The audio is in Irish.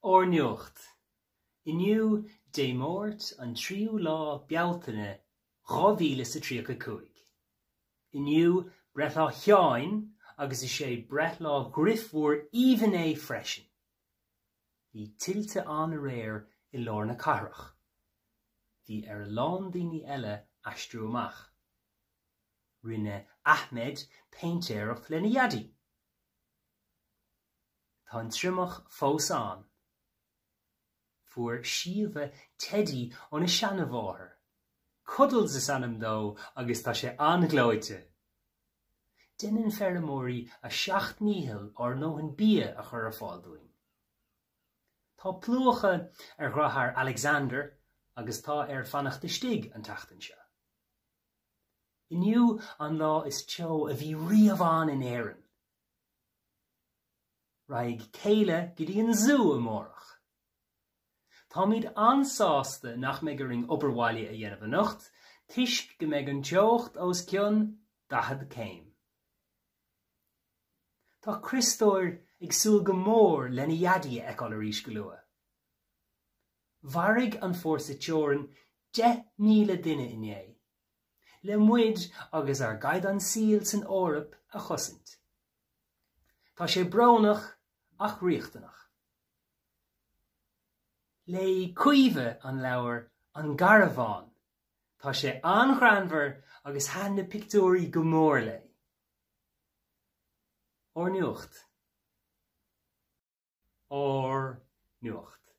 Ár Nuacht, Inniu Dé Máirt an tríú lá Bealtaine 2035. Inniu breithlá Sheáin agus is é breithlá dhriofúr Aoibhinn é freisin. Bhí tuilte ann aréir i lár na cathrach. Bhí ar a lán daoine eile aistriú amach. Rinne Ahmed péintéireacht lena dhaidí. Tá an triomach fós ann. Fuair Síomha teidí óna seanamháthair. Cuddles is ainm dó agus tá sé an-ghleoite. Déanann feirmeoirí a seacht ndícheall ár ndóthain bia a chur ar fáil dúinn. Tá plúchadh ar dheartháir Alexander agus tá air fanacht istigh an tseachtain seo. Inniu an lá is teo a bhí riamh ann in Éirinn. Raghaidh Kayla go dtí an zú amárach. Táimid an-sásta nach mbeidh orainn obair bhaile a dhéanamh anocht toisc go mbeidh an teocht os cionn 40 céim. Tá Criostóir ag súil go mór lena dhaidí a fheiceáil arís go luath. Mharaigh an fórsa teorann 10,000 duine inné. Le muid agus ár gcaighdeán saoil san Eoraip a chosaint. Tá sé brónach ach riachtanach. Léigh Caoimhe an leabhar An Garbhán. Tá sé an-ghreannmhar agus thaitin na pictiúirí go mór léi. Ár Nuacht. Ár Nuacht.